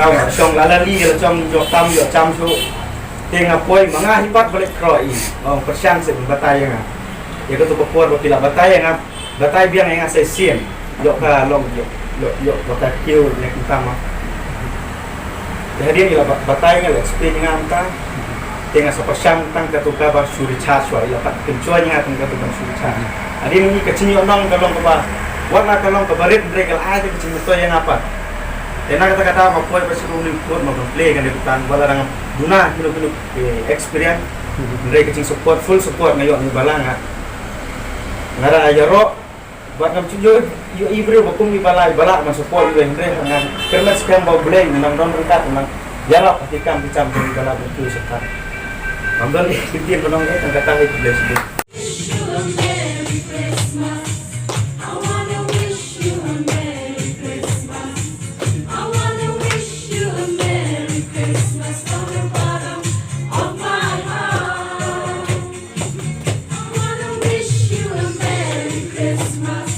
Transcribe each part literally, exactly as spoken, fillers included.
Ka shong la la li la shong ïoh tam ïoh cham shuh. Te nga poi ma nga hi pat ba leit khroh i. Ong pyrshang seh ban batai ïa nga. Ïa katu ka por ba phi la batai ïa nga. Batai biang ïa nga sa shisien. Ïoh ka long ïoh ïoh ïoh ba ka kiew ne kumta ma. Te hadien i la ba- batai nga la explain ïa nga mynta. Te nga sa pyrshang tang katu kaba shu recharge shuwa i la pat pynshoi ïa nga tang katu ban shu recharge. Hadien i ka jingïohnong ka long kaba wat la ka long kaba rit hynrei ka la ai ka jingmyntoi ïa nga pat. Te na kata ka daw nga poi ba shu ring put ma ban plie kane ka btang ba la dang duna kino kino eh, experience. Hynrei ka jingsupport full support nga ïoh na i ba la nga. Nga da ïaroh bad ngam ju ïoh ïoh i briew ba kum i ba la i ba la ban support i ba hynrei ha nga kyrmen skhem ba U Blei nang don ryngkat nang ïarap ha ki kam ki jam jong i ba la ban tu sha ka. Ngam don i ktien ba nong eh tang kata hi U Blei sha. Wish you a Merry Christmas. I wanna wish you a Merry Christmas. I wanna wish you a Merry Christmas from the bottom of my heart. I wanna wish you a Merry Christmas.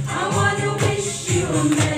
I wanna wish you a Merry